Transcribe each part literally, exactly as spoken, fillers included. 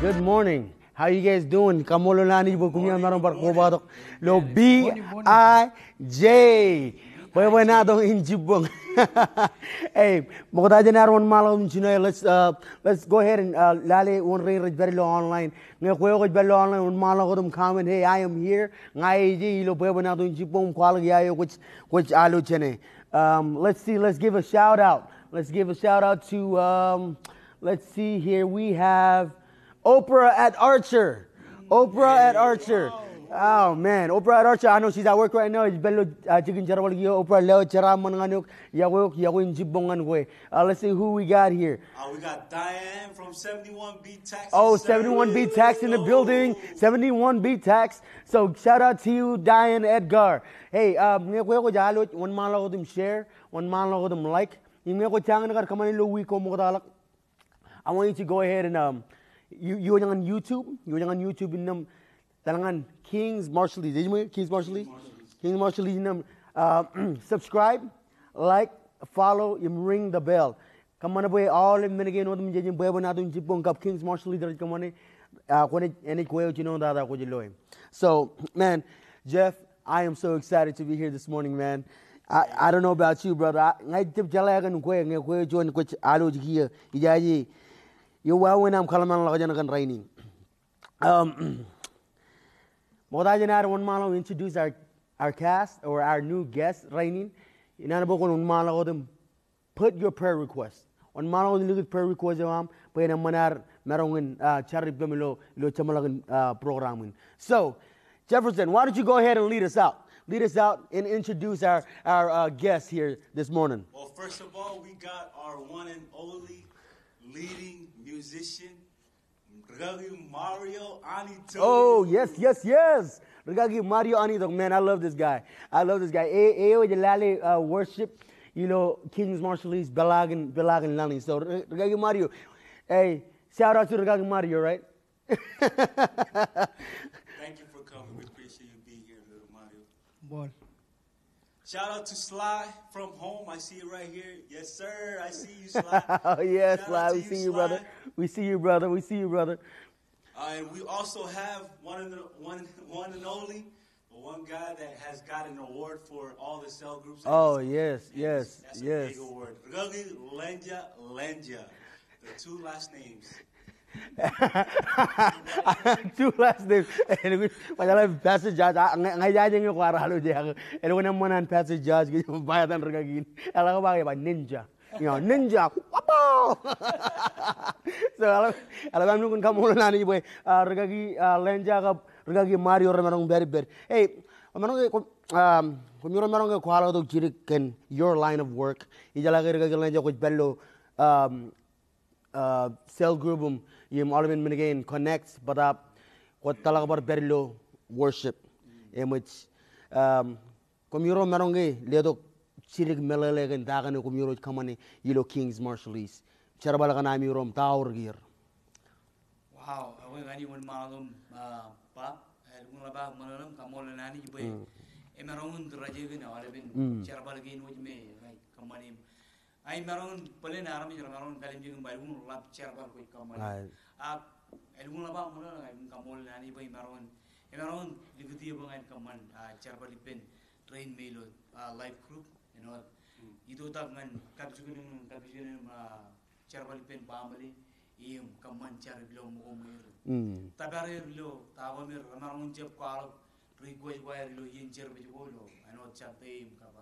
Good morning. How you guys doing? Kaṃṃoolol Anij bwe koṃi maroñ bar kobatok ilo B I J. Bwebwenato in jibboñ. Hey, ṃokta jān ad wōnṃaanḷọk im jino, let's, uh, let's go ahead and, uh, lale wōn rein rej pād ilo online. Ñe kwe eo kwōj pād ilo online, wōnṃaanḷọk wōt im comment, "Hey, I am here. Ña eje ilo bwebwenato in jibboñ im kwaḷọk ia eo kwōj, kwōj alo jāne." Um, let's see, let's give a shout out. Let's give a shout out to, um, let's see here, we have Oprah at Archer. Oprah at Archer. Oh man, Oprah at Archer. I know she's at work right now. Ej pād ilo, uh, jikin jerbal kiiō. Oprah, lewōj jeraaṃṃan ñan eok. Iọkwe eok, iọkwe in jibboñ ñan kwe. Uh, let's see who we got here. Uh, we got Diane from seventy-one B Tax. Oh, seventy-one B Tax in the building. Seventy-one B Tax. So shout out to you, Diane Edgar. Hey, um, ñe kwe eo kwōj alwōj, wōnṃaanḷọk wōt im share, wōnṃaanḷọk wōt im like. Im ñe kwōj jañin kar kōṃṃane ilo wiik ko ṃoktaḷọk, I want you to go ahead and, um, you, iwōj ñan YouTube, iwōj ñan YouTube innām, etal ñan Kings Marshallese, ej ṃōj, Kings Marshallese? Kings Marshallese innām, uh, subscribe, like, follow, im ring the bell. Kōṃṃan bwe aolep men kein otem jej bwebwenato in jibboñ kab Kings Marshallese rej kōṃṃane, uh, kwōnaaj, enaaj kwe eo jinoin tata kwōj loe. So, man, Jeff, I am so excited to be here this morning, man. I, I don't know about you, brother. I, ña ij jab jeḷā kōn kwe, ñe kwe eo juon kwōj alwōj kiiō. Ijaje, eo wāween aṃ kōḷmānḷọkjeṇ kōn rainin. Um, ṃokta jān ad wōnṃaanḷọk introduce our, our cast or our new guest rainin. Ikōṇaan bwe kwōn wōnṃaanḷọk wōt im put your prayer request. Wōnṃaanḷọk wōt im likūt prayer request eo aṃ, bwe en eṃṃan ad maroñ in, uh, jar ippem ilo, ilo jeṃḷọkin, uh, program in. So, Jefferson, why don't you go ahead and lead us out? Lead us out and introduce our, our, uh, guest here this morning. Well, first of all, we got our one and only leading musician, Rikaki Mario Anitok. Oh, yes, yes, yes. Rikaki Mario Anitok, man, I love this guy. I love this guy. E, e eo ej lale, uh, worship ilo Kings Marshallese peḷaakin, peḷaakin laḷ in. So, Ri-, Rikaki Mario, hey, shout out to Rikaki Mario, right? Thank you for coming. We appreciate you being here, little Mario. Ball. Shout out to Sly from home. I see you right here. Yes, sir. I see you, Sly. Oh, yeah, Sly. We see you, brother. We see you, brother. We see you, brother. Uh, and we also have one and, one, one and only, one guy that has got an award for all the cell groups. Oh, yes, yes, yes. That's a big award. Rikaki Lenja Lenja. The two last names. Two last names. Eñin, kwōjeḷā Pastor George, a, ña, ña ijaje ñe kwaar alwōj e ak eḷap eṃṃan an Pastor George, ke ba etan rikaki in. Eḷak ba, ba ninja. You know, ninja. Wapow! So, eḷap, eḷap am nukun kaṃṃoolol Anij bwe, uh, rikaki, uh, Lenja kab rikaki Mario remaroñ pād ippād. Hey, maroñ ke, um, koṃiro maroñ ke kwaḷọk tok jidik kōn your line of work. Ijeḷā ke rikaki Lenja kwōj pād ilo, um, uh, cell group im, im aolepen men kein connect, bōtab kwōj tōḷak bar pād ilo worship. Eṃōj, um, koṃiro maroñ ke letok jidik meḷeḷe kōn ta kaṇe koṃiro ej kōṃṃane ilo Kings Marshallese. Jerbal kaṇe amirom, ta ewōr kiiō? Wow, ekwe ña ij wōnṃaanḷọk im, uh, ba, eh, lukkuun ḷap aō ṃōṇōṇō im kaṃṃoolol Anij bwe emaroñ in touch e kōn aolepen jerbal kein wōj me ña ij kōṃṃane im Ak imaroñ in bōlen armej remaroñ in kallimjek im ba elukkuun ḷap jerbal kwōj kōṃṃane. Ak elukkuun ḷap aō ṃōṇōṇō, ña ij kaṃṃoolol Anij bwe imaroñ in, imaroñ in likūt eō bwe ña ij kōṃṃan, ah, jerbal ippān rein me ilo, ah, life group, āinwōt itoitak ñan kapijuknen, kapijuknen, ah, jerbal ippān baaṃle im kōṃṃan jar ilo ṃōko ṃweer. Tōpar er ilo ta ko me remaroñ in jab kwaḷọk request ko aer ilo iien jerbal ko ilo āinwōt Saturday im kab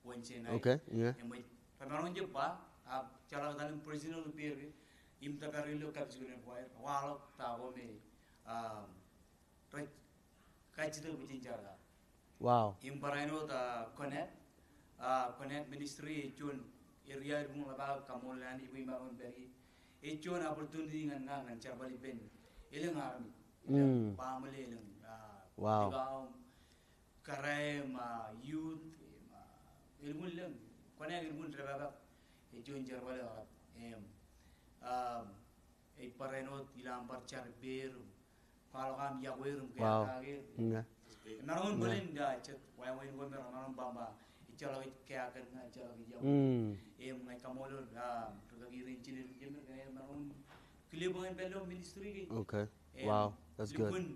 Wednesday night. Okay, yeah. Im rej, remaroñ in jab ba, ak jeḷā etal im personal affair ke, im tōpar ilo kapijuknen ko aer, kwaḷọk ta ko me, um, rej kajjitōk bwe jen jar kake. Wow. Im barāinwōt, uh, Connect, uh, Connect Ministry, ej juon area elukkuun ḷap aō kaṃṃoolol Anij bwe imaroñ in pād ie. Ej juon opportunity ñan ña ñan jerbal ippān elōñ armej. Elōñ baaṃle, elōñ, uh, wow, ippa im kōrā im, ah, youth, im, ah, elukkuun lōñ, Connect elukkuun dāpdep, ej juon jerbal eo aō, im, um, ej barāinwōt ilo aṃ bar jar ippāer, kwaḷọk aṃ iọkwe er im, wow, keakar er. Imaroñ in bōlen, ah, jet wāween ko me remaroñ in ba, ba, ejjeḷọk ej keakar ña, ejjeḷọk ej iọkwe. Im ña ij kaṃṃoolol, ah, rikaki rein jined, im, im, imaroñ in Kile bwe ñan pād ilo ministry kein. Okay. Im wow, that's good. Lukkuun,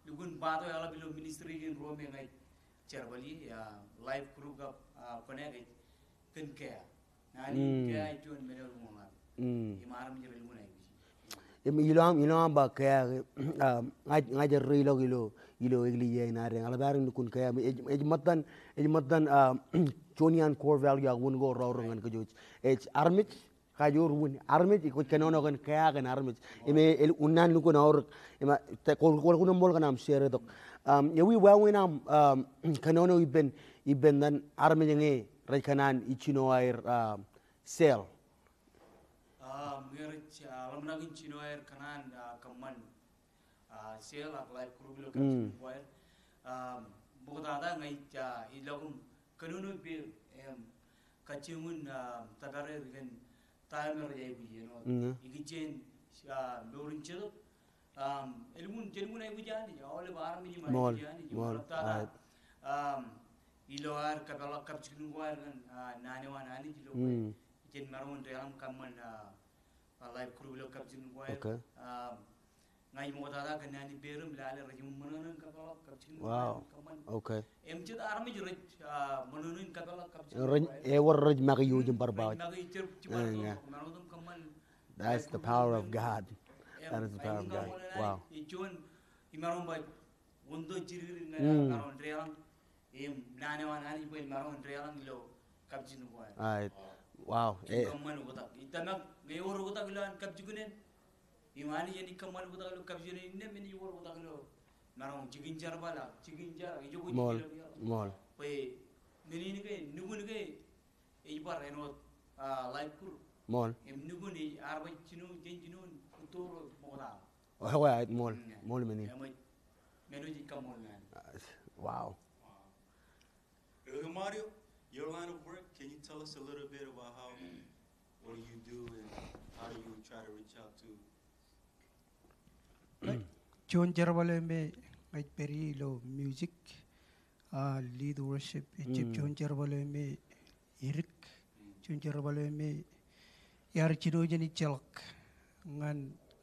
lukkuun part eo eḷap ilo ministry kein ruo me ña ij jerbal ie, ah, life group kab, ah, connect ej kōn kea. Naan in kea ej juon men eo lukkuun ḷap. Im armej rej lukkuun aikuj. Im ilo aṃ, ilo aṃ ba kea, ah, ña, ña ij reiḷọk ilo, ilo eklejia in ad eñ. Eḷap ad lukkuun kea, ej, ej ṃōttan, ej ṃōttan, ah, juon iaan core value ak wūn ko raorōk ñan kōj. Ej armej, kajoor wūn armej, kwōj kōnono kōn kea kōn armej. Im e, el, unin an lukkuun aorōk. Im a, te, kwō, kwō lukkuun ṃool kōn aṃ share tok. Um, ewi wāween aṃ, um, kōnono ippān, ippān ñan armej ñe rej kōṇaan ijjino aer, um, cell. Um, ñe rej, uh, ḷōmṇak in jino aer kōṇaan, uh, kōṃṃan ah, cell ak life group ilo Kapjingin Choir. Um, ṃoktata ña ij, ah, ilọk im kōnono ippāer im kajjioñ in, ah, tōpar er kōn ta eo me rej aikuj āinwōt ikijjien, ah, mour in jetōb. Um, elukkuun, jelukkuun aikuj Anij, aolep armej im aikuj Anij. Im ṃoktata, um, ilo ad kōpeḷḷọk Kapjingin Choir kōn, ah, naan eo an Anij ilo bwe jen maroñ in deḷọñ kōṃṃan, ah, ah, life group ilo Kapjingin Choir. Okay. Um, ña ij ṃoktata kōnnaan ippāer im lale rej ṃōṇōṇō in kōpeḷḷọk Kapjingin Choir. Wow. Kōṃṃan. Okay. Im jet armej rej, ah, ṃōṇōṇō in kōpeḷḷọk Kapjingin Choir. Rej, ewōr rej make ijo jim bar ba. Rej make ijo jim bar ba. Maroñ in kōṃṃan. That's the power of God. That is the power of God. Wow. Ej juon, imaroñ ba, wūn to jidik in ña maroñ deḷọñ. Im naan eo an Anij bwe en maroñ in deḷọñ ilo Kapjingin Choir. Right. Wow. Ij kōṃṃan oktak. Ij tōmak ñe ewōr oktak ilowaan kapijuknen. Im Anij enaaj kōṃṃan oktak ilo kapijuknen innām, enaaj wōr oktak ilo maroñ jikin jerbal ak jikin jerak, ijoko jikin jerak. Ṃool. Bwe men in ke, nukun ke, ej bar āinwōt, ah, life group. Ṃool. Im nukun ej ar baj jino, jān jino in kutto ro ṃokta. Oh, ṃool. Ṃool men in. Eṃōj, men eo ij kaṃṃoolol ñan. Wow. Mario, your line of work, can you tell us a little bit about how, what do you do and how do you try to reach out to? Juon jerbal eo me ña ij pād ie ilo music, ah, lead worship, ejjab juon jerbal eo me edik, juon jerbal eo me iar jino jān ijjeḷọk ñan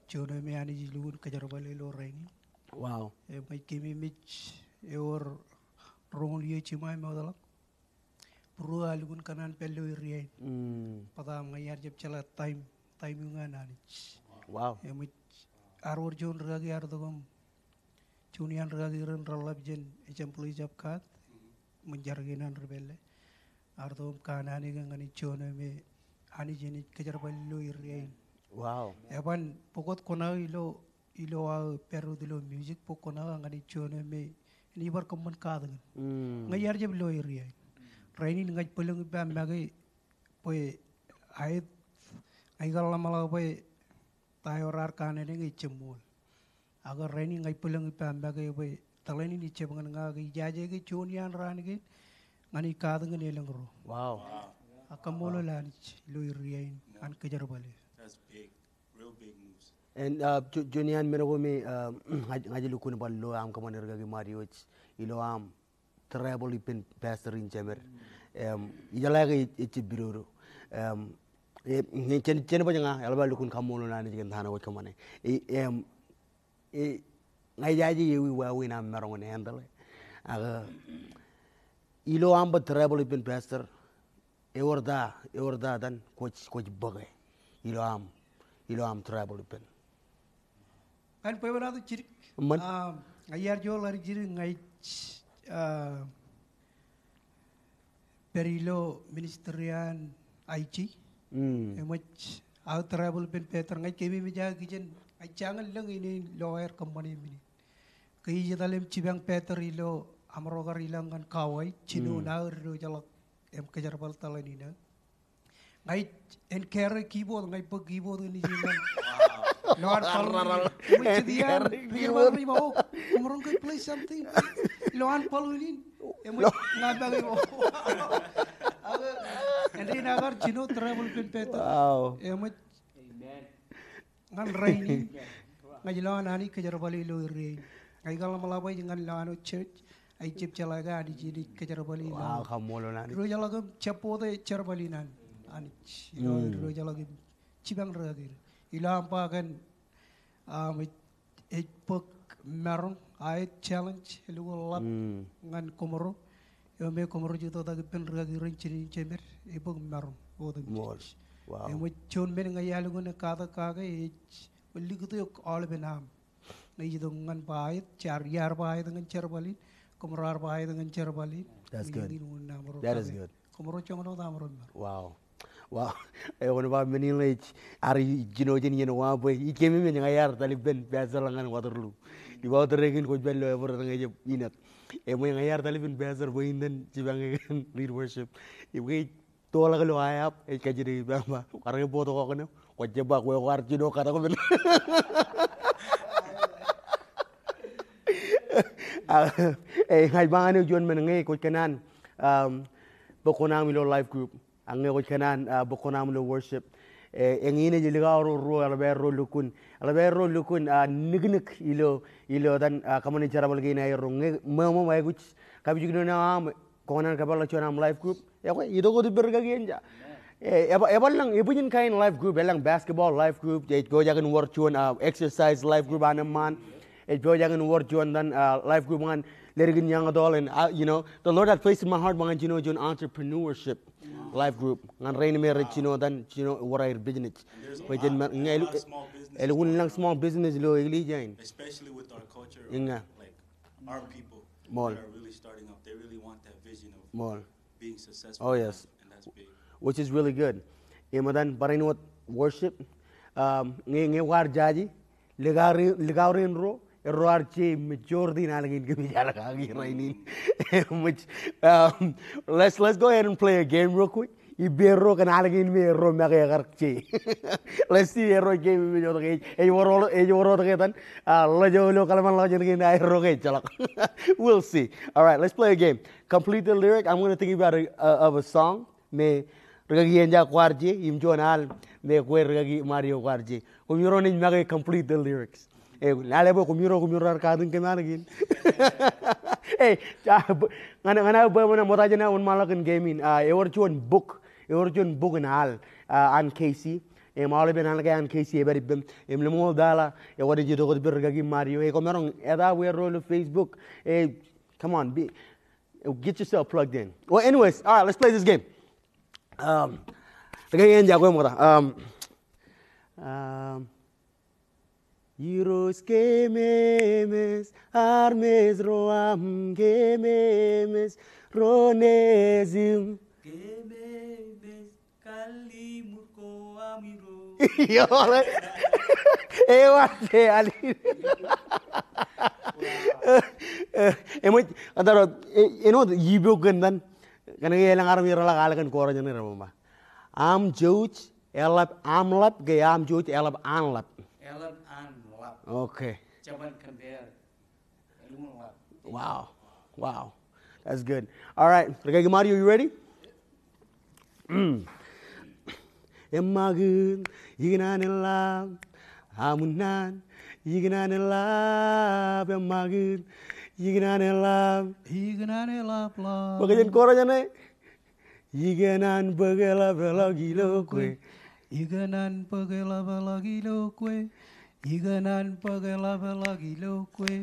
juon eo me Anij elukkuun kōjerbale ilo rainin. Wow. Im ña ij keememej ewōr roñoul iiō jiṃa im wōtlọk. Būruō a lukkuun kōṇaan pād ilo area in. Bōtab ña iar jab jeḷā taim, taim eṇ ñan Anij. Wow. Im ij, ear wōr juon rikaki ear tok im juon iaan rikaki ro reḷḷap jān Assemblies of God, ṃōn jar kein an ri pālle. Ear tok im kōṇaan eṇ ñan juon eo me Anij enaaj kōjerbal ilo area in. Wow. Eban bōk wōt kuṇaō ilo, ilo aō pād wōt ilo music, bōk kuṇaō ñan juon eo me enaaj bar kōṃṃan katakin. Ña iar jab ilo area in. Rainin ña ij bōlōñ ippa make bwe aet, ña ikar ḷōmṇak bwe ta eo raar kōṇaan eṇ ejjab ṃool. Ak rainin ña ij bōlōñ ippa make bwe tōḷ in ejjab ñan ña ke ijaje ke juon iaan raan kein ñan ij katakin elōñ ro. Wow. Ak kaṃṃoolol Anij ilo area in an kōjerbale. That's big. Real big moves. And, uh, ju-, juon iaan men ko me, uh, ña ij, ña ij lukkuun bar lo aṃ kōṃṃan rikaki Mario ej ilo aṃ travel ippān pastor in jemed. Im, ijeḷā ke ej, ejjab pidodo. Im, e, ñe jen, jen baj ña, eḷap aō lukkuun kaṃṃoolol Anij kōn ta ṇe kwōj kōṃṃane. E, im, e, ña ijaje ewi wāween aṃ maroñ in handle. Ak, ilo aṃ baj travel ippān pastor, ewōr ta, ewōr ta etan kwōj, kwōj bōke ilo aṃ, ilo aṃ travel ippān. Ñan bwebwenato jidik. Eṃṃan. Ah, ña iar joḷọk jidik ña ij, ah, pād ilo ministry an I G. Mm. Eṃōj aō travel ippān Peter, ña ij keememej aō kijen, ña ij jañin lōñ in ilo aer kōṃṃane men in. Ke ij etal im jipañ Peter ilo Aṃro kar ilọk ñan Kauai, jino aō diwōjḷọk im kōjerbal tōḷ in aō. Ña ij, en carry keyboard, ña ij bōk keyboard in ijin ñan. Wow. Ilo an baḷuun in. Eṃōj jet iaan, ri jerbal rej ba, "Oh, Aṃro, could you play something?" Ilo an baḷuun in. Eṃōj ña make ba. Ak, āindein ak kar jino travel ippān Peter. Wow. Eṃōj. Amen. Ñan rainin, ña ij lowaan Anij kōjerbale ilo area in. Ña ikar ḷōmṇak bwe ij ñan lowaan wōt church, ij jab jeḷā ke Anij enaaj kōjerbale ilo. Wow, kaṃṃoolol Anij. Diwōjḷọk im jab bōktok jerbal in an Anij. Ilo diwōjḷọk im jipañ rikaki. Ilo aṃ ba kōn Am, ej, ej bōk maroñ, a ej challenge, elukkuun ḷap ñan kōmro. Eo me kōmro jutak ippān rikaki rein jinen jemed, ej bōk maroñ otemjej. Wow. Eṃōj juon men ña ialukkuun katak kake, ej likūt eok aolepen aṃ. Ñe ij itok ñan ba aet, jaar, iar ba aet ñan jerbal in, kōmro ar ba aet ñan jerbal in. That's good. That is good. Kōmro joñan wōt aṃro maroñ. Wow. Wow. Eokwe ba men in ḷe ej, ar jino jān iien wa bwe ij keememej ña iar etal ippān pastor ḷọk ñan Waterloo. Ij ba wōt rein kwōj pād ilo airport ñe ejjab inōt. Eṃōj ña iar etal ippān pastor bwe in iten jipañ e kōn lead worship. Eokwe ej toḷọk ilo aeaab, ej kajjitōk ippa im ba, kwaar ke bōktok ṇe, kwōj jab ba kwe kwaar jino katak men. Ej, ña ij ba ñan eok juon men ñe kwōj kōṇaan, um, bōk kuṇaaṃ ilo life group. Ak ñe kwōj kōṇaan, uh, bōk kuṇaaṃ ilo worship. E, eñin ej likao ro, ro, eḷap aer ro lukkuun. Eḷap aer ro lukkuun, uh, niknik ilo, ilo etan, uh, kōṃṃane jerbal kein aerro. Ñe, ṃōṃ, ṃōṃ, aikuj kapijuknen eo aṃ, kwō kōṇaan kōpeḷḷọk juon aṃ life group. Eokwe, itok wōt ippān rikaki eṇ ja. E, eba, ebar lōñ, ebwijin kain life group, elōñ basketball life group, ej pojak in wōr juon, uh, exercise life group an eṃṃaan. Ej pojak in wōr juon etan, uh, life group ñan ledik in young adult, and, uh, you know, the Lord had placed in my heart bwe ñan jino juon entrepreneurship life group. Ñan rein me rej jino etan, jino wōr aer business. Bwe jen ma-, ñe el-, elukkuun lōñ small business ilo eklejia in. Especially with our culture, like, our people that are really starting up, they really want that vision of being successful. Oh, yes. And that's big. Which is really good. Im etan barāinwōt worship, um, ñe, ñe kwaar jaje, likao rein, likao rein ro, erro ar je majority in alen kein kōmij al kaki rainin. Which, um, let's, let's go ahead and play a game real quick. Ippāerro kōn alen kein me erro make ekar je. Let's see erro game me jotok ej, ej wōr, ej wōr wōt ke etan, uh, ḷōjọk ilo kōḷmānḷọkjeṇ kein aerro ke ejjeḷọk. We'll see. All right, let's play a game. Complete the lyric. I'm gonna think about a, uh, of a song. Me rikaki eṇ ja kwaar je, im juon al me kwe rikaki Mario kwaar je. Koṃiro naaj make complete the lyrics. E, lale bwe koṃiro, koṃiro ar katakin kōm alen kein. E, ja, bwe, ñan, ñan aō bwe ṃōṇōṇō ṃokta jān aō wōnṃaanḷọk kōn game in. A, ewōr juon book, ewōr juon book in al, a, an K C. Im aolepen al ke an K C epād ippem. Im lemñoul dollar, ewōr ej itok wōt ippān rikaki Mario. E, koṃ maroñ eta bwe erro ilo Facebook. E, come on, be, get yourself plugged in. Well, anyways, all right, let's play this game. Um, rikaki eṇ ja kwe ṃokta. Um, um, Irooj kememes, armej ro aṃ kememes, ro nejim. Kememes, kalliṃur ko aṃ Irooj. Ioḷe. Ewa, e, ali. Eṃōj, etan ro, e, āinwōt ippān kōn etan. Kōnke elōñ armej reḷak al kōn kōrā jān ro rej ba, aṃ jouj eḷap aṃ ḷap ke aṃ jouj eḷap an ḷap? Eḷap an ḷap. Okay. Jeban compare. Wow. Wow. That's good. All right. Rikaki Mario, you ready? Mm. Eṃṃakūt, ikōṇaan eḷap, aṃunnaan, ikōṇaan eḷap, eṃṃakūt, ikōṇaan eḷap. Ikōṇaan eḷapḷọk. Bōk jān kōrā jān e. Ikōṇaan bōk eḷapḷọk ilo kwe. Ikōṇaan bōk eḷapḷọk ilo kwe. Ikōṇaan bōk eḷapḷọk ilo kwe.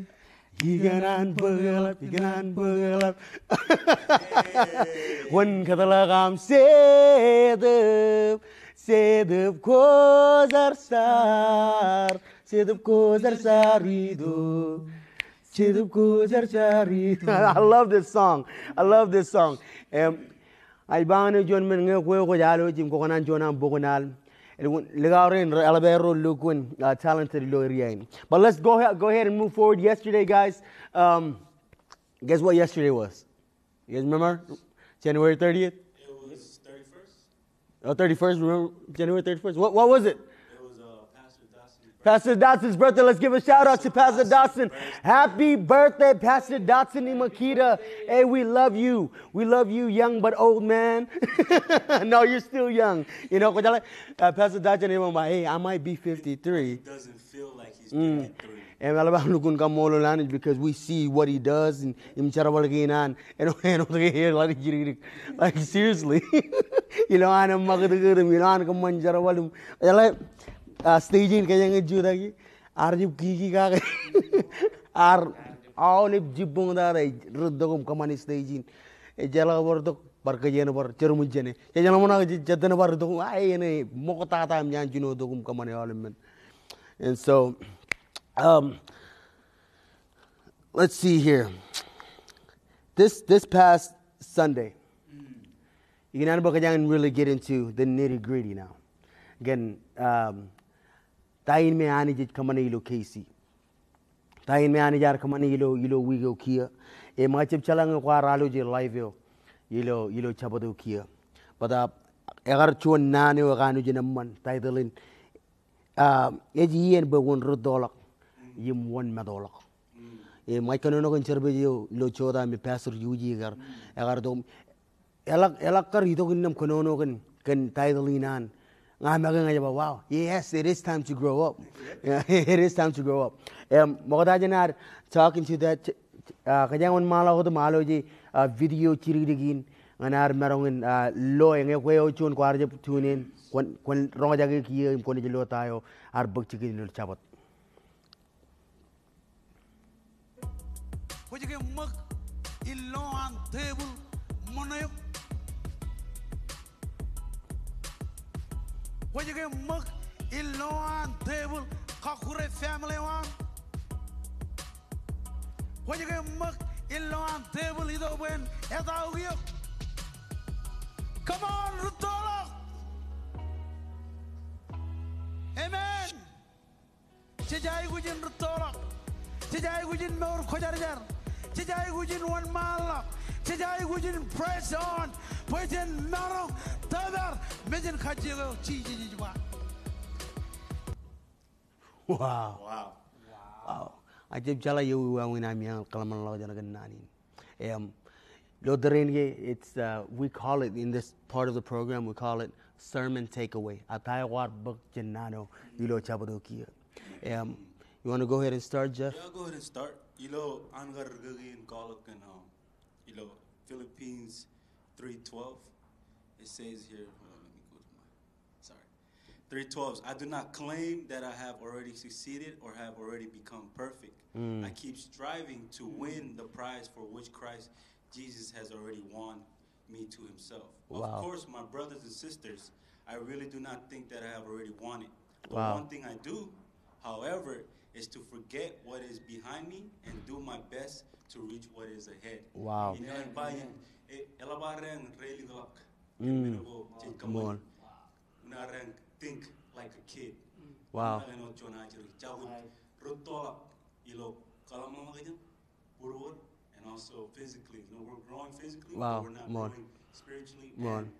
Ikōṇaan bōk eḷap, ikōṇaan bōk eḷap. Kwōn kōtḷọk aṃ Jetōb, Jetōb Kwōjarjar, Jetōb Kwōjarjar itok, Jetōb Kwōjarjar itok. I love this song. I love this song. Im, Ij ba ñan eok juon men ñe kwe kwōj alwōj im kwō kōṇaan juon aṃ bok in al. Likao rein, eḷap aerro lukkuun, uh, talented ilo area in. But let's go ahead, go ahead and move forward. Yesterday, guys, um, guess what yesterday was? You guys remember? January thirtieth? It was thirty-first. Oh, thirty-first, remember? January thirty-first. What, what was it? It was, uh, Pastor Dotson. Pastor Dotson's birthday. Let's give a shout out to Pastor Dotson. Happy birthday, Pastor Dotson Imakita. Hey, we love you. We love you, young but old man. No, you're still young. You know, kwōjeḷā, uh, Pastor Dotson, hey, I might be fifty-three. Doesn't feel like he's fifty-three. Im eḷap aō lukkuun kaṃṃoolol Anij because we see what he does im, im jerbal kein an. Āinwōt, āinwōt ke eḷap aō jidikdik. Like, seriously. Ilo an eṃṃakūtkūt im, ilo an kōṃṃan jerbal im. Eḷap, uh, stage in kōjeañ ej jutak. Ear jab kiki kake. Ear aolep jibboñtata ej rūttok im kōṃṃani stage in. Ejjeḷọk bar tok, bar kōjeañ bar, jerbal jeṇe. Jej ḷōmṇak jej, jej jetten bar tok, a, eñin ṃoktata im ñan jino tok im kōṃṃane aolep men. And so, um, let's see here. This, this past Sunday, ikōṇaan bwe kōjeañ in really get into the nitty gritty now. Again, um, ta in me Anij ej kōṃṃane ilo K C. Ta in me Anij ear kōṃṃane ilo, ilo wiik eo kiiō. Im ij jab jeḷā ñe kwaar alwōj live eo ilo, ilo Jabōt eo kiiō. But, uh, ekar juon naan eo ekanooj in eṃṃan, title in, uh, ej iien bwe wōn rūttoḷọk im wōn metoḷọk. Im ij kōnono kōn service eo ilo jota me Pastor Yuji ekar, ekar tok. Eḷak, eḷak kar itok innām kōnono kōn, kōn title in an. Ña make ña ij ba, wow, yes, it is time to grow up. Yeah, it is time to grow up. Im ṃokta jān ad talking to that, uh, kōjeañ wōnṃaanḷọk wōt im alwōje, uh, video jidikdik in ñan ad maroñ in, uh, loe ñe kwe eo juon kwaar jab tune in, kwōn, kwōn roñjake kiiō im kwōnaaj lo ta eo ear bōk jikin ilo Jabōt. Kwōj ke ṃōk ilo an tebōḷ ṃōṇe eo? Kwōj ke ṃōk ilo an tebōḷ kọkkure family eo aṃ? Kwōj ke ṃōk ilo an tebōḷ itok bwe en etao kiiō? Come on, rūttoḷọk. Amen. Jej aikuj in rūttoḷọk. Jej aikuj in mour kwōjarjar. Jej aikuj in wōnṃaanḷọk. Jej aikuj in press on. Bwe jen maroñ tōpar mejānkajjioñ eo Jisōs ej ba. Wow. Wow. Wow. Ij jab jeḷā ewi wāween ami eañ kōḷmānḷọkjeṇ kōn naan in. Im, ilo tōre in ke, it's, uh, we call it, in this part of the program, we call it sermon takeaway. A ta eo kwaar bōk jān naan eo ilo Jabōt eo kiiō. Im, you wanna go ahead and start, Jeff? Yeah, I'll go ahead and start. Ilo an kar rikaki in kwaḷọk kōn, um, ilo Philippians three twelve, it says here, hold on, let me go to my Sorry. Three twelve, I do not claim that I have already succeeded or have already become perfect. I keep striving to win the prize for which Christ Jesus has already won me to himself. Wow. Of course, my brothers and sisters, I really do not think that I have already won it. But wow. One thing I do, however, is to forget what is behind me and do my best to reach what is ahead. Wow. Āinwōt ba in, e, eḷap adeañ reilikḷọk. Mm. Ṃool. Ṃool. Unareañ think like a kid. Wow. Unareañ āinwōt juon ajri. Jabōt rūttoḷọk ilo kōḷmānḷọkjeṇ, būruod, and also physically. You know, we're growing physically, wow, but we're not growing spiritually and,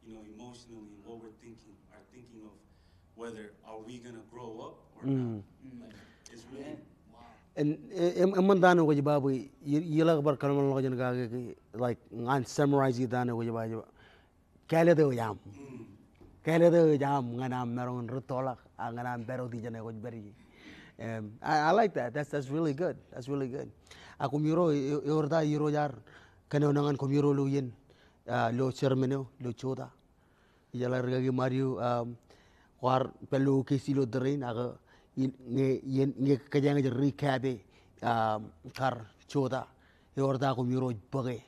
you know, emotionally, and what we're thinking, our thinking of whether are we gonna grow up or not. Like, it's really, wow. And, e, e, eṃṃan ta ṇe kwōj ba bwe, i, iḷak bar kōḷmānḷọkjeṇ kake, like, ñan summarize ta ṇe kwōj ba, Kāālōt eo aṃ. Kāālōt eo aṃ ñan aṃ maroñ in rūttoḷọk, a ñan aṃ pād wōt ijeṇe kwōj pād ie. Um, I, I like that. That's, that's really good. That's really good. A koṃiro, e, e, ewōr ta Irooj ear kōnono ñan koṃiro ilo iien, a, ilo sermon eo, ilo jota? Ijeḷā rikaki Mario, um, kwaar pād ilo K C ilo tōre in, ak, in, ñe, iien, ñe kōjeañ ej recap e, um, kar jota. Ewōr ta koṃiro ej bōke?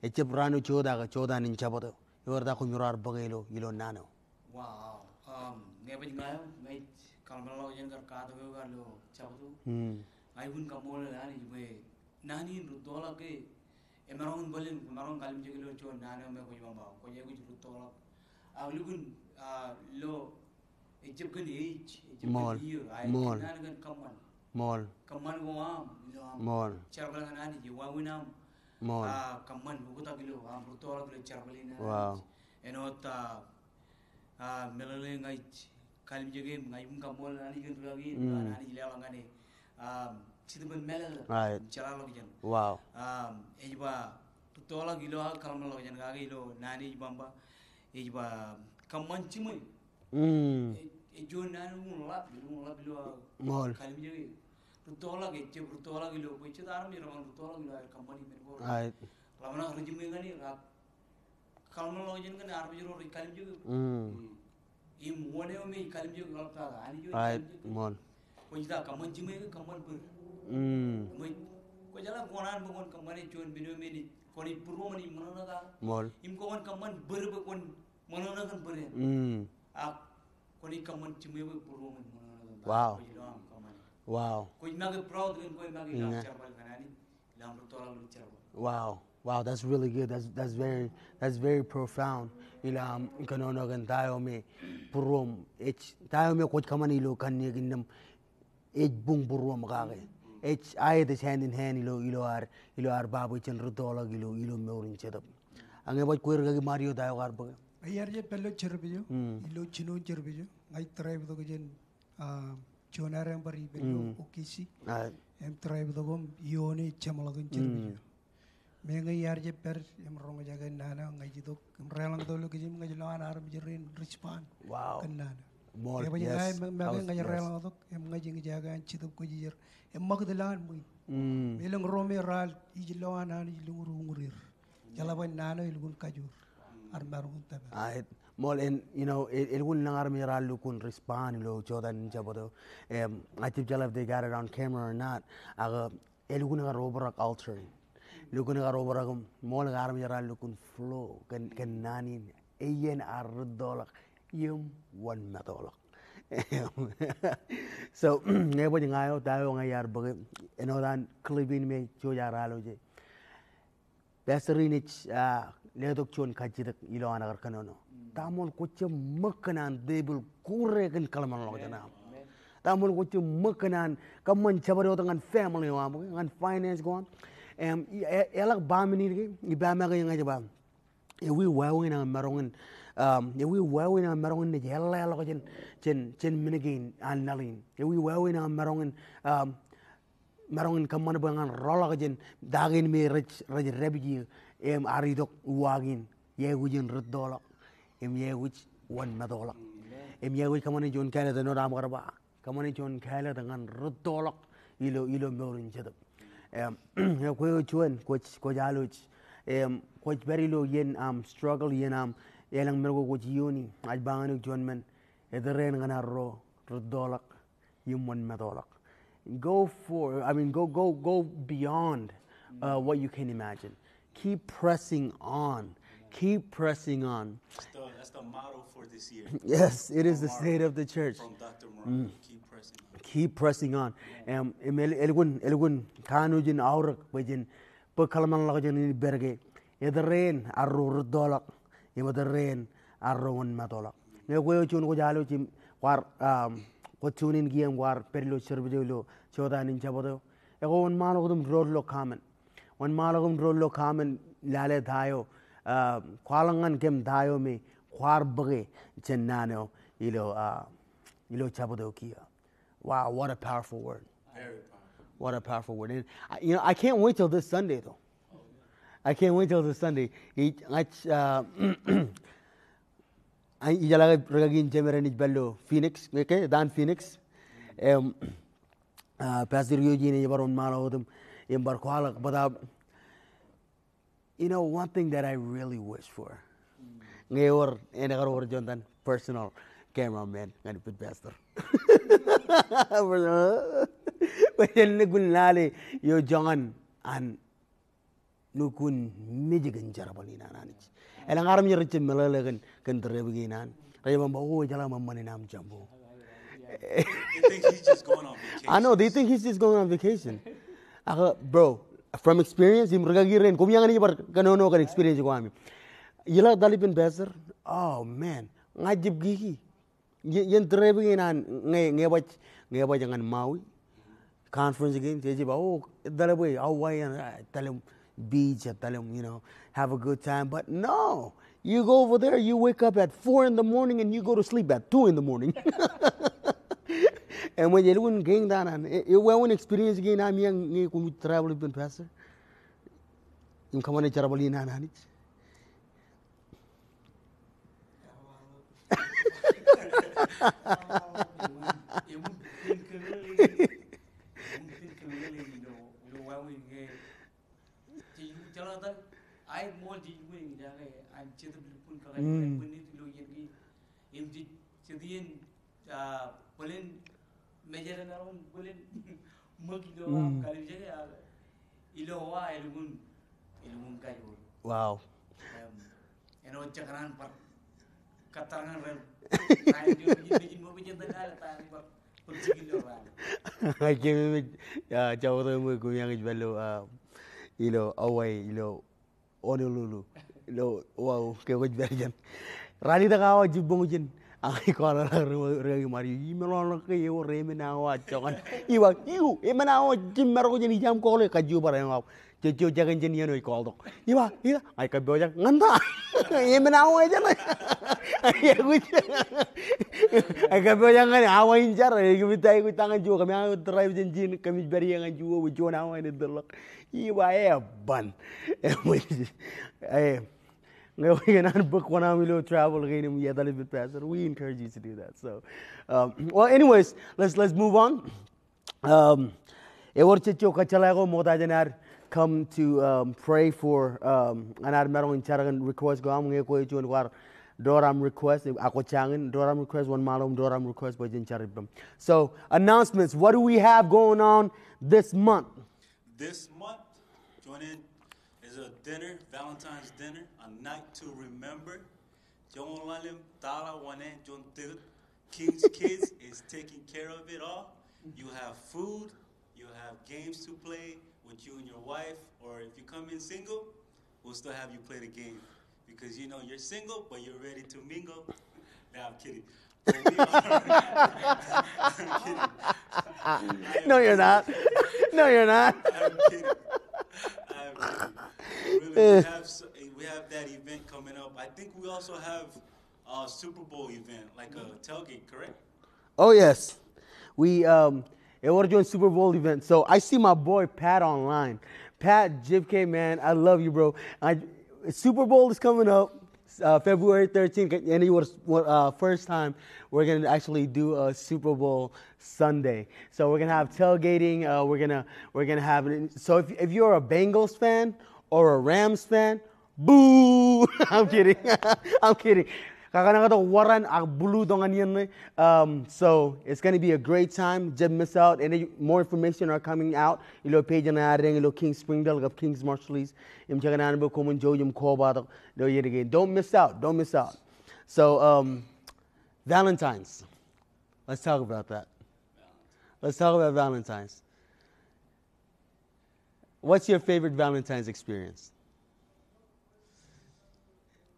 Ejjab raan eo jota, ak jota in Jabōt eo. Ewōr ta koṃiro ar bōke ilo, ilo naan eo? Wow. Um, ñe baj ña eo, ña ij kōḷmānḷọkjeṇ kar katak eo kar ilo Jabōt eo. Hmm. Ña ij kaṃṃoolol Anij bwe naan in rūttoḷọk ke emaroñ in bōlen, emaroñ kalimjek ilo juon naan eo me kwōj ba, kwōj aikuj rūttoḷọk. Ak lukkuun, ah, ilo Ejjab kōn age, ejjab kōn iiō, a ej kōnnaan kōn kōṃṃan. Ṃool. Kōṃṃan ko aṃ, ilo aṃ. Ṃool. Jerbal ñan Anij, wāween aṃ. Ṃool. A, kōṃṃan oktak ilo aṃ rūttoḷọk ilo jerbal in an Anij. Wow. Āinwōt, a, a, meḷeḷe ña ij kalimjek im ña ij kaṃṃoolol Anij kōn rikaki in, mm, an Anij leḷọk ñan e, a, jitōbōn meḷeḷe. Right. Jeḷāḷọkjeṇ. Wow. A, ej ba rūttoḷọk ilo aō kōḷmānḷọkjeṇ kake ilo naan eo ej ba, ej ba kōṃṃan jiṃwe. Mm. E, ej juon naan eo uñḷap, uñḷap ilo aō, ṃool, kalimjeke. Rūttoḷọk, ejjab rūttoḷọk ilo, bwe jet armej rej ba rūttoḷọk ilo aer kōṃṃani men ko. Right. Ḷōmṇak ri jiṃwe ñan e, ak kōḷmānḷọkjeṇ kōn armej ro rej kalimjeke. Mm. Mm. Im wōn eo me ej kalimjeke, ḷaptata, Anij eo ej kalimjeke. Right, ṃool. Kwōj ta kōṃṃan jiṃwe ke kōṃṃan bōd? Mm. Kwōj, kwō jeḷā kōṇaan bwe kwōn kōṃṃane juon men eo me enaaj, kwōnaaj būruōṃ im ṃōṇōṇō kake. Ṃool. Im kwōn kōṃṃan bōd bwe kwōn ṃōṇōṇō kōn bōd eṇ. Mm. Ak kwōnaaj kōṃṃan jiṃwe bwe būruōṃ im ṃōṇōṇō kōn ta. Wow. Kwōj lo aṃ kōṃṃane. Wow. Kwōj make proud kōn kwe make ilo aṃ jerbal kōn Anij. Ilo aṃ rūttoḷọk ilo jerbal. Wow. Wow, that's really good. That's, that's very, that's very profound. Ilo aṃ kōnono kōn ta eo me būruōṃ ej, ta eo me kwōj kōṃṃane ilo kanniōk innām ej buñ būruōṃ kake. Ej, a, it is hand in hand ilo, ilo ad, ilo ad ba bwe jen rūttoḷọk ilo, ilo mour in jetōb. Ak ñe baj kwe rikaki Mario ta eo kwaar bōke. Iar jab pād ilo service eo, mm, ilo jinoin service eo, ña ij drive tok jān, ah, juon area bar ippān eo, mm, Okeechobee. Right. Im drive tok im ioone jeṃḷọkin service eo. Mm. Meñe iar jab pād im roñjake naan eo, ña ij itok im reḷọñtok ilo kijem, ña ij lo an armej rein respond. Wow. Kōn naan eo. Ṃool, yes. Ña ij, make, make, I was, ña ij, yes, reḷọñtok im ña ij eñjake an Jetōb Kwōjarjar im ṃakūt lowaan ṃwiin. Mm. Elōñ ro me raar ij lo an Anij lukkuun uñūr er. Jeḷā bwe naan eo elukkuun kajoor ad maroñ in tōpar. Right. Ṃool, and, you know, e-, elukkuun lōñ armej raar lukkuun respond ilo jota in jabdewōt eo. Em, ña ij jab jeḷā if they got it on camera or not. Ak, e, elukkuun kar obrak altar in. Lukkuun kar obrak im ṃool ke armej raar lukkuun flow kōn, kōn naan in. Iien ad rūttoḷọk im wōnmetoḷọk. So, ñe baj ña eo, ta eo ña iar bōke, āinwōt an clip in me jej jab alwōje. Pastor in ej, ah, letok juon kajjitōk ilo an kar kōnono. Mm. Ta ṃool kwōj jab ṃōk kōn an tepil kure kōn kōḷmānḷọkjeṇ eo aṃ? Amen. Ta ṃool kwōj jab ṃōk kōn an kōṃṃan jabdewōt ñan family eo aṃ, ñan finance ko aṃ? Em, e-, e-, eḷak ba men in ke, ij ba make ña ij ba. Ewi wāween aṃ maroñ in, um, ewi wāween aṃ maroñ in naaj eḷḷāḷọk jān, jān, jān men kein an laḷ in? Ewi wāween aṃ maroñ in, um, maroñ in kōṃṃan bwe ñan rọọlḷọk jān ta kein me rej, rej dāpij eō, im ad itok uwaak in, iaikuj in rūttoḷọk, im iaikuj wōnmetoḷọk. Im iaikuj kōṃṃane juon kāālōt āinwōt aṃ kar ba. Kōṃṃane juon kāālōt ñan rūttoḷọk ilo, ilo mour in jetōb. Em, kwe eo juon, kwōj, kwōj alwōj. Em, kwōj pād ilo iien aṃ struggle, iien aṃ elōñ men ko kwōj iooni. Ij ba ñan eok juon men. Eterreen ñan arro rūttoḷọk im wōnmetoḷọk. Go for, I mean, go, go, go beyond, uh, what you can imagine. Keep pressing on. Keep pressing on. That's the, that's the motto for this year. Yes, it is the state of the church. From Doctor Morales. Mm. Keep pressing on. Keep pressing on. Em, im el-, elukkuun, elukkuun kanooj in aorōk bwe jen bōk kōḷmānḷọkjeṇ in ippād ke eterreen arro rūttoḷọk im eterreen arro wōnmetoḷọk. Ñe kwe eo juon kwōj alwōj im kwaar, um, kwōj tune in kiiō im kwaar pād ilo service eo ilo jota in jabdewōt eo, ekwe wōnṃaanḷọk wōt im doon ilo comment. Wōnṃaanḷọk im doon ilo comment, lale ta eo, ah, kwaḷọk ñan kōm ta eo me kwaar bōke jān naan eo ilo, ah, ilo jabdewōt eo kiiō. Wow, what a powerful word. Very powerful. What a powerful word. And, uh, you know, I can't wait till this Sunday, though. I can't wait till this Sunday. Ij, ij, uh, Ij jeḷā ke rikaki in jemed eṇ ej pād ilo Phoenix, okay, etan Phoenix. Em, ah, Pastor Eugene ej bar wōnṃaanḷọk wōt im, im bar kwaḷọk, but, ah, you know, one thing that I really wish for. Ñe ewōr, enaaj kar wōr juon etan personal cameraman ñan ippān Pastor. Bwe jen lukkuun lale eo joñan an lukkuun mej kōn jerbal in an Anij. Elōñ armej rej jab meḷeḷe kōn, kōn trip kein an. Rej jab ba, "Oh, ejeḷā ṃōṃan in aṃ jumbo." They think he's just going on vacation. I know, they think he's just going on vacation. Ak, bro, from experience, im rikaki rein, koṃ iaan ij bar kōnono kōn experience ko ami. Ijeḷā etal ippān pastor, oh man, ña ij jab kiki. Iien, iien trip kein an ñe, ñe baj, ñe baj ñan Maui conference kein, jej ba, "Oh, etal bwe Hawaii eṇ, ah, etal im beach, etal im, you know, have a good time." But no, you go over there, you wake up at four in the morning and you go to sleep at two in the morning. Eṃōj, elukkuun kein ta ṇe an, e, ewāween experience kein ami ñe koṃij travel ippān pastor im kōṃṃane jerbal in an Anij. Mejād eo ṃōk ilo aṃ kallimjeke, ilo wa elukkuun, elukkuun kajoor. Wow. Em, āinwōt jekōṇaan bar kōttar ñan ren. Ij keememej, ah, jabdewōt eṃōj koṃ ej pād ilo, ah, ilo Hawaii, ilo Honolulu. Ilo, wow, ke kwōj pād jān. Ralitōk awa jibboñ jān. Ak ij kōḷḷā ri, ri, ri Mario. Im eḷọk ke ewōr emān awa joñan. Iba, iu, emān awa jimmarok jān ijaaṃ kọọle kajju bar eñọọb. Jej jekōn jān iien eo ej kọọltok. Iba, iba, ak ij kab pojak ñan ta. Emān awa jān. Ak ij kab pojak ñan awa in jar. Ej kab ej ta ñan juon. Kōm awa drive jān ijin. Kōmij pād ie ñan juon. Juon awa in ej tōllọk. Iba eban. Eh, ñe kōn an book wōṇāāṃ ilo travel kein im etal ippān pastor, we encourage you to do that. So, um, well, anyways, let's, let's move on. Um, ewōr jejjo kōjjeḷā ko ṃokta jān ad come to, um, pray for, um, an ad maroñ in jar kōn request ko aṃ. Ñe kwe juon kwaar door aṃ request, ak kwō jañin door aṃ request, wōnṃaanḷọk im door aṃ request bwe jen jar ippām. So, announcements. What do we have going on this month? This month, juon in is a dinner, Valentine's dinner, a night to remember. Joñoul ḷalem, taḷa wōṇāān juon tikōt. King's Kids is taking care of it all. You have food, you have games to play with you and your wife, or if you come in single, we'll still have you play the game because you know you're single, but you're ready to mingle. No, I'm kidding. But we are. I'm kidding. No, you're not. No, you're not. I'm kidding. I'm kidding. Really, we have s-, we have that event coming up. I think we also have a Super Bowl event, like a tailgate, correct? Oh, yes. We, um, ewōr juon Super Bowl event. So I see my boy Pat online. Pat, J F K, man, I love you, bro. I, Super Bowl is coming up, uh, February thirteenth, and it was, uh, first time we're gonna actually do a Super Bowl Sunday. So we're gonna have tailgating. Uh, we're gonna, we're gonna have. So if, if you're a Bengals fan or a Rams fan, boo! I'm kidding. I'm kidding. Kakaṇaktok wōran ak blue tok ñan iien ṇe. Um, so it's gonna be a great time. Jab miss out. Any more information are coming out. Ilo page ṇe ad eñ ilo Kings Springdale kab Kings Marshallese. Im jekōṇaan bwe koṃwin jouj im kobatok ilo iien kein. Don't miss out. Don't miss out. So, um, Valentine's. Let's talk about that. Let's talk about Valentine's. What's your favorite Valentine's experience?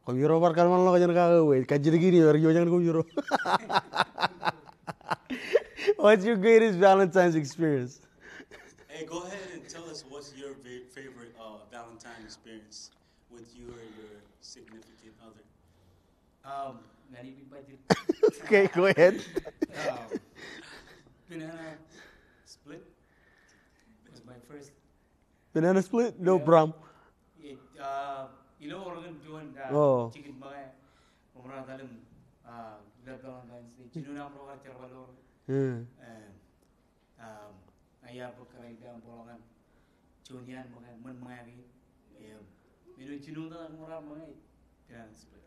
Koṃiro bar kōḷmānḷọkjeṇ kake wōt. Kajjitōk in eo rej ijo jān koṃiro. What's your greatest Valentine's experience? Hey, go ahead and tell us what's your va-, favorite, uh, Valentine experience with you or your significant other. Um, ñan ij budget. Okay, go ahead. Um, banana split was my first. Banana split? No problem. It, uh, ilo Oregon juon, uh, chicken ṃōñā. Koṃro etal im, uh, ilo Valentine's Day. Jinoin aṃ ro kar jerbal ro. Hmm. Um, Um, iar bōk kōrā in bwe en bōk ḷọk ñan juon iaan ṃōñā, ṃōn ṃōñā kein. Im, men eo jinoin tata koṃro ṃōñā, banana split.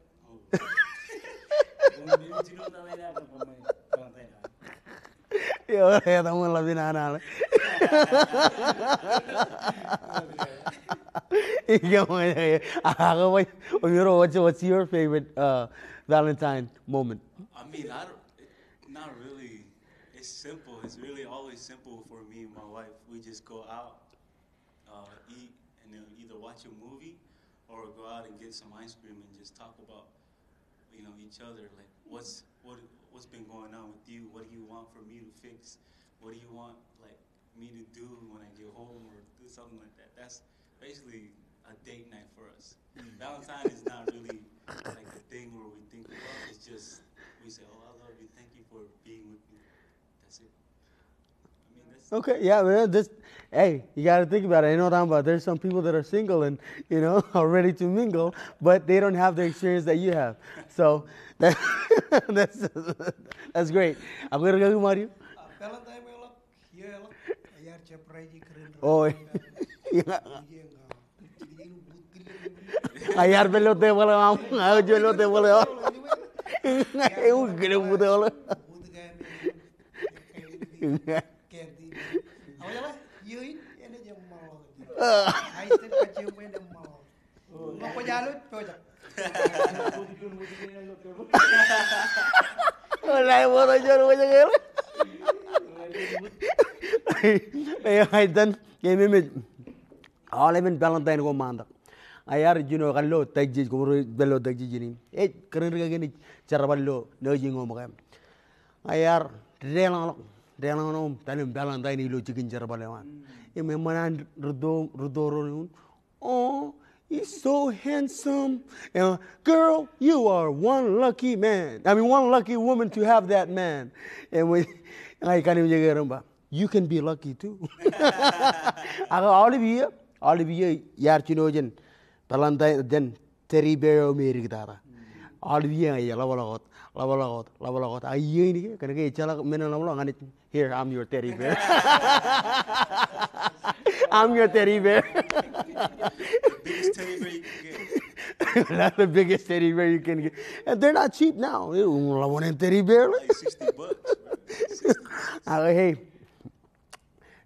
Men eo jinoin tata in ṃōñā, ṃōñā. Eo, eo, tata ṃōñā ḷap in an ale. Ij kōṃṃane, ij kōṃṃane. Ak, ak, what's, what's your favorite, uh, Valentine moment? I mean, I don't, not really. It's simple. It's really always simple for me and my wife. We just go out, uh, eat, and then either watch a movie or go out and get some ice cream and just talk about, you know, each other. Like, what's, what, what's been going on with you? What do you want for me to fix? What do you want, like, me to do when I get home or do something like that? That's basically a date night for us. Valentine is not really, like, a thing where we think about. It's just, we say, "Oh, I love you. Thank you for being with me." That's it. I mean, that's Okay, yeah, man. This, hey, you got to think about it. You know what I'm about. There's some people that are single and, you know, are ready to mingle, but they don't have the experience that you have. So that, that's, that's great. Ak ewōr kaki Mario? Ah, Valentine eo ḷọk, eo ḷọk, iar jab raiji kōrā in. Oh, iar pād ilo tebōḷ eo aṃ, ña ij pād ilo tebōḷ eo. Ewi kile bute ḷe. Keti. Aolep, iiō in, enaaj eṃṃanḷọk. Aitōn kajjioñ bwe en eṃṃanḷọk. Ñe kwōj alwōj, pojak. Wōn ḷae bōro juon wōjak eḷap. Eo, aitōn, ke memej. Aolepen Valentine ko ṃaantak. Iar, you know, kar lo Texas, koṃro pād ilo Texas in. Ej, kōrā in rikaki enaaj jerbal ilo nursing home ko. Iar, deḷọñḷọk, deḷọñḷọk im, talem Valentine ilo jikin jerbal eo an. Im, eṃṃan an rūtto, rūtto ro in. Oh, he's so handsome. And, girl, you are one lucky man. I mean, one lucky woman to have that man. And when, ña ij kanooj ke ren ba, you can be lucky too. Ak aolep iiō, aolep iiō iar jino jān Valentine, jān teddy bear eo me edik tata. Aolep iiō ña ij ḷapḷọk wōt, ḷapḷọk wōt, ḷapḷọk wōt. Ak iiō in ke, kōnke ejjeḷọk men eṇ ḷapḷọk ñan ej, here, I'm your teddy bear. I'm your teddy bear. Biggest teddy bear you can get. That's the biggest teddy bear you can get. And they're not cheap now. Ewi, ḷapḷọk wōt teddy bear. Like sixty bucks, bro. Sixty bucks. Ak, hey,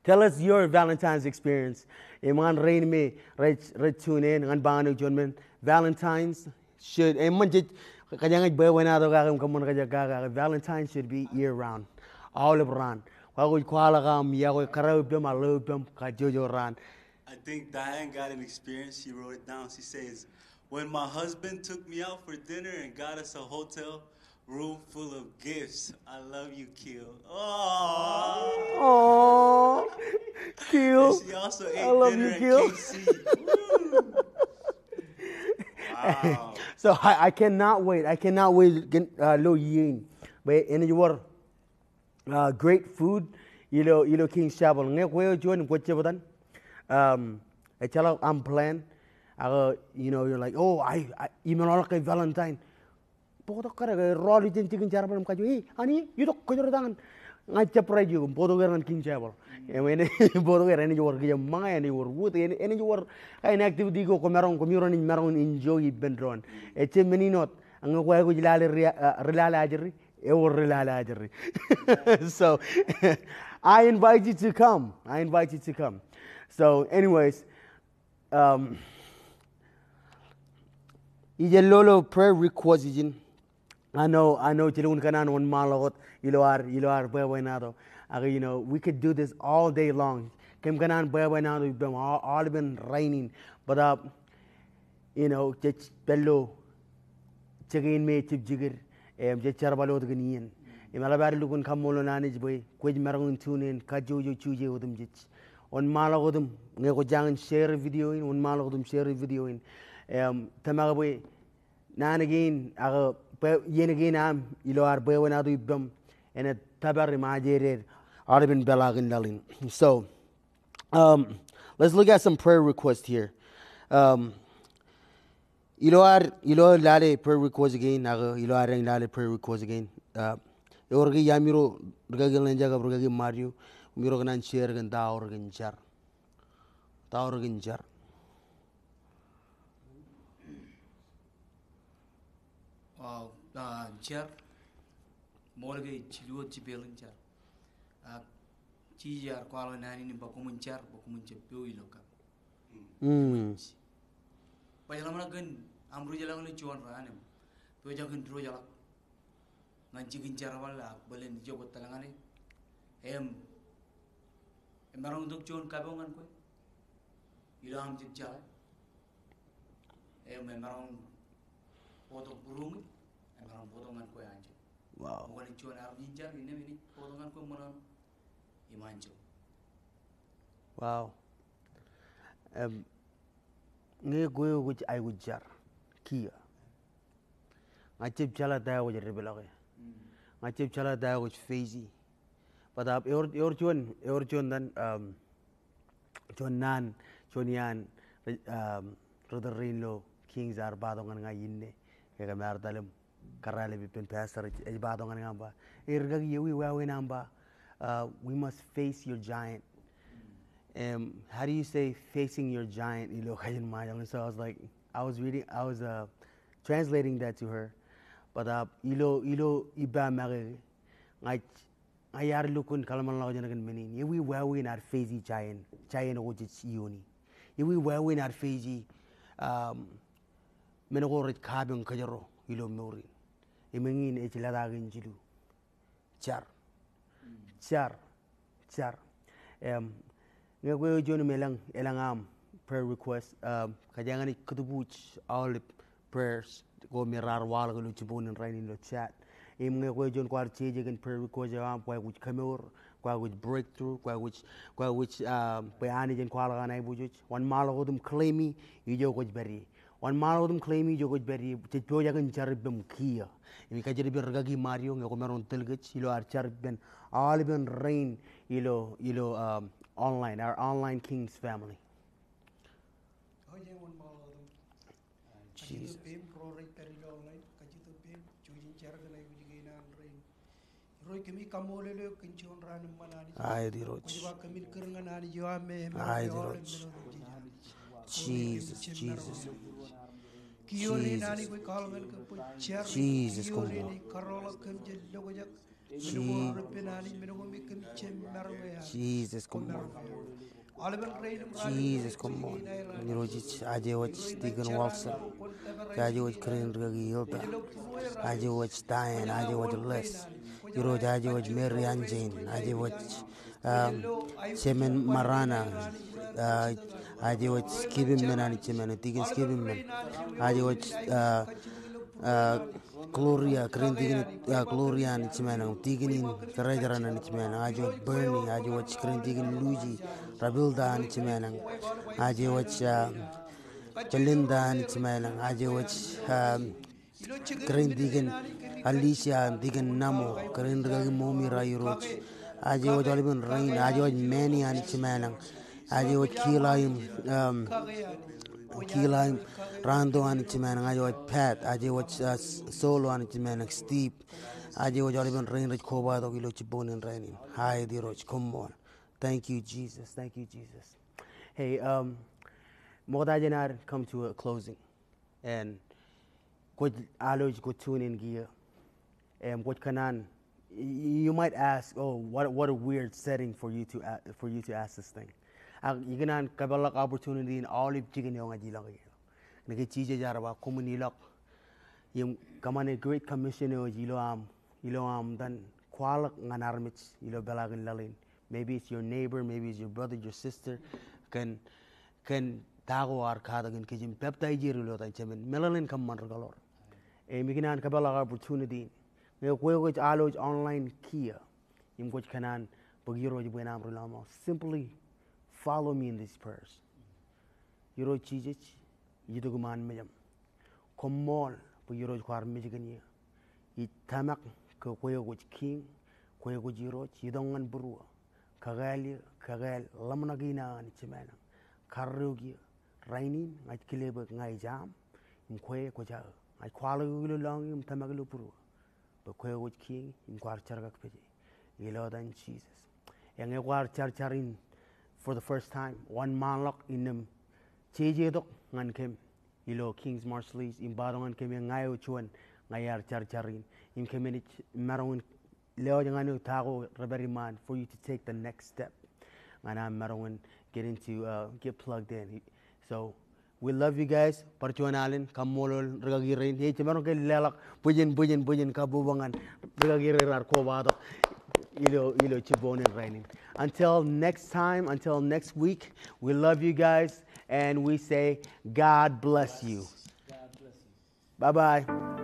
tell us your Valentine's experience. Im ñan rein me rej, rej tune in, ñan ba ñan eok juon men. Valentine's should, eṃṃan jej, kōjeañ ej bwebwenato kake im kōṃṃan kōjak kake, Valentine's should be year round. Aolep raan. Kwōj kwaḷọk aṃ, iọkwe kōrā ippaṃ, aḷ ippaṃ, kajjojo raan. I think Diane got an experience. She wrote it down. She says, "When my husband took me out for dinner and got us a hotel room full of gifts. I love you, Keel." Aw. Aw. Keel. And she also ate dinner at K C. Woo. Wow. So I, I cannot wait. I cannot wait, uh, ilo iiō in. Bwe enaaj wōr, uh, great food ilo, ilo King's Chapel. Ñe kwe eo juon kwōj jab etan, um, ejjeḷọk aṃ plan. Ak, you know, you're like, "Oh, I, I, imeḷọkḷọk ke Valentine." Bōktok kōrā ke rọọl ijin jikin jerbal im kajjo, "Hey, honey, itok, kōjro ta ñan." Ña ij surprise eok, bōktok er ñan King's Chapel. Im enaaj, bōktok er, enaaj wōr kijem ṃōñā, enaaj wōr wūt, en-, enaaj wōr kain activity ko kwōmaroñ, koṃiro naaj maroñ in enjoy ippān doon. Ejjab men in wōt, ñe kwaikuj lale ri-, uh, ri lale ajri, ewōr ri lale ajri. So, I invite you to come. I invite you to come. So, anyways, um, ij lo, lo prayer request ijin. I know, I know, jilñuul kōṇaan wōnṃaanḷọk wōt ilo ad, ilo ad bwebwenato. Ak, you know, we could do this all day long. Kōm kōṇaan bwebwenato ippaṃ, aolepen rainin. But, uh, you know, jej pād ilo jikin me ejjab jikid, im jej jerbal wōt kōn iien. Im eḷap ad lukkuun kaṃṃoolol Anij bwe kwōj maroñ in tune in kajjojo Juje otemjej. Wōnṃaanḷọk otem, ñe kwō jañin share video in, wōnṃaanḷọk otem share video in. Im tōmak bwe naan kein, ak bwe, iien kein aṃ, ilo ad bwebwenato ippaṃ, enaaj tōpar im ajeeded aolepen peḷaakin laḷ in. So, um, let's look at some prayer requests here. Um, ilo ad, ilo lale prayer request kein, ak ilo ad eñ lale prayer request kein. Uh, ewōr ke iaami ro rikaki Lenja kab rikaki Mario, ro kōṇaan share kōn ta eo rekōn jar. Ta eo rekōn jar. Wow, uh, jar. Ṃool ke jilu wōt jipeḷ in jar. Ak Jisōs ear kwaḷọk naan in im ba koṃwin jar, bwe koṃwin jab po ilo kab. Mm. Baj ḷōmṇak kōn aṃ diwōjḷọk ilo juon raan im pojak in diwōjḷọk ñan jikin jerbal ak bōlen ijo kwōj tōl ñan e. Im emaroñ itok juon kapo ñan kwe ilo aṃ jab jeḷā. Im emaroñ bōktok būruōmi, emaroñ bōktok ñan kwe anjọ. Wow. Ṃokta juon armej in jar, innām enaaj bōktok ñan kwe ṃōṇōṇō im anjọ. Wow. Im, ñe kwe eo kwōj aikuj jar, kiiō. Ña ij jab jeḷā ta eo kwōj depḷọke. Mm. Ña ij jab jeḷā ta eo kwōj face e. But, uh, ewōr, ewōr juon, ewōr juon naan, um, juon naan, juon iaan, um, ri tōl rein ilo Kings ear ba tok ñan ña inne, ke kōm ar etal im kōrā ḷap ippān pastor, ej, ej ba tok ñan ña im ba, "Hey, rikaki, ewi wāween aṃ ba, uh, we must face your giant." Um, how do you say facing your giant ilo kajin Ṃajeḷ? So I was like, I was reading, I was, uh, translating that to her. But, uh, ilo, ilo ippa make, ña ij ña iar lukkuun kōḷmānḷọkjeṇ kōn men in. Ewi wāween ad face-i giant, giant ko jej iioni? Ewi wāween ad face-i, um, men ko rej kapen kōjro ilo mour in? Im eñin ej lōta kōn jilu. Jar. Jar. Jar. Im, ñe kwe eo juon im elōñ, elōñ aṃ prayer request, um, kōjeañ naaj kōtbuuj aolep prayers ko me raar waḷọk ilo jiboñ in rainin ilo chat. Im ñe kwe eo juon kwaar jeje kōn prayer request eo aṃ, kwaikuj kemour, kwaikuj breakthrough, kwaikuj, kwaikuj, um, bwe Anij en kwaḷọk an aiboojoj, wōnṃaanḷọk wōt im claim-i ijo kwōj pād ie. Wōnṃaanḷọk wōt im claim-i ijo kwōj pād ie. Jej pojak in jar ippem kiiō. Im kajjitōk ippān rikaki Mario ñe kwōmaroñ tōl kōj ilo ad jar ippān aolepen rein ilo, ilo, um, online, our online King's family. Jesus. Irooj, kōmij kaṃṃoolol eok kōn juon raan eṃṃan Anij. Aet Irooj. Kwōj ba kōmin kūr ñan Anij eo am me eṃṃan. Aet Irooj. Jesus, Jesus. Kioon in Anij kwōj kwaḷọk ñan kōm bwe jar. Jesus, kioon in kwōj karoolọk kōm jān lokjak. Jesus, koṃṃool. Jesus, koṃṃool. Irooj, aje wōj Deacon Walson. Aje wōj kōrā in rikaki Hilda. Aje wōj Diane, aje wōj Les. Irooj, aje wōj Mary Ann Jane. Aje wōj, um, Chairman Marana. Uh, aje wōj Skip im men Anij Jemān, Deacon Skip im men. Aje wōj, uh, uh, Gloria, kōrā in Deacon, uh, Gloria Anij Jemān, Deacon in Treasurer Anij Jemān, aje wōj Bernie, aje wōj kōrā in Deacon Lucy, Rabilda Anij Jemān, aje wōj, uh, Jelinda Anij Jemān, aje wōj, um, kōrā in Deacon Alicia, Deacon Namo, kōrā in rikaki Momira Irooj. Aje wōj aolepen rein, aje wōj Manny Anij Jemān, aje wōj Kila im, um, Kila im Rando Anij Jemān, aje wōj Pat, aje wōj, uh, Solo Anij Jemān, Steve, aje wōj aolepen rein rej kobatok ilo jiboñ in rainin. Aet Irooj, koṃṃool. Thank you, Jesus. Thank you, Jesus. Hey, um, ṃokta jān ad come to a closing. And kwōj alwōj kwōj tune in kiiō. Im kwōj kōṇaan, y-, you might ask, "Oh, what, what a weird setting for you to a-, for you to ask this thing." Ak ikōṇaan kōpeḷḷọk opportunity in aolep jikin eo ña ij ilọk ie. Ñe ke Jisōs ear ba, "Koṃwin ilọk." Im kōṃṃane Great Commission eo ej ilo aṃ, ilo aṃ etan kwaḷọk ñan armej ilo peḷaakin laḷ in. Maybe it's your neighbor, maybe it's your brother, your sister. Kōn, kōn ta ko ear katak in kōj im peptaij er ilo etan Jemān. Meḷeḷein kōṃṃan ri-kōḷoor. Im ikōṇaan kōpeḷḷọk opportunity in. Ñe kwe kwōj alwōj online kiiō im kwōj kōṇaan bōk Irooj bwe en aṃ ri-lọmọọr, simply follow me in these prayers. Irooj Jisōs, itok iṃaan mejaṃ. Koṃṃool bwe Irooj kwaar mej kōn eō. Ij tōmak ke kwe kwōj Kiiñ, kwe kwōj Irooj, itok ñan būruō. Kakāāl eō, kakāāl ḷōmṇak in aō Anij Jemān. Karreoik eō. Rainin ña ij kile bwe ña ij aṃ im kwe kwōj aō. Ña ij kwaḷọk eok ilo lọñiō im tōmak ilo būruō bwe kwe kwōj Kiiñ im kwaar jerkakpeje. Ilo etan Jisōs. Eñe kwaar jar jar in for the first time, wōnṃaanḷọk innām jejetok ñan kōm ilo King's Marshallese, im ba tok ñan kōm ña eo juon ña iar jar jar in. Im kōm naaj maroñ in lewōj ñan eok ta ko rej pād iṃaan for you to take the next step. Ñan aṃ maroñ in get into, uh, get plugged in. So, we love you guys. Bar juon alen, kaṃṃoolol rikaki rein. Ej jemaroñ ke leḷọk bwijin, bwijin, bwijin kabbokbok ñan rikaki rein raar kobatok ilo, ilo jiboñ in rainin. Until next time, until next week, we love you guys, and we say, God bless you. Bye bye.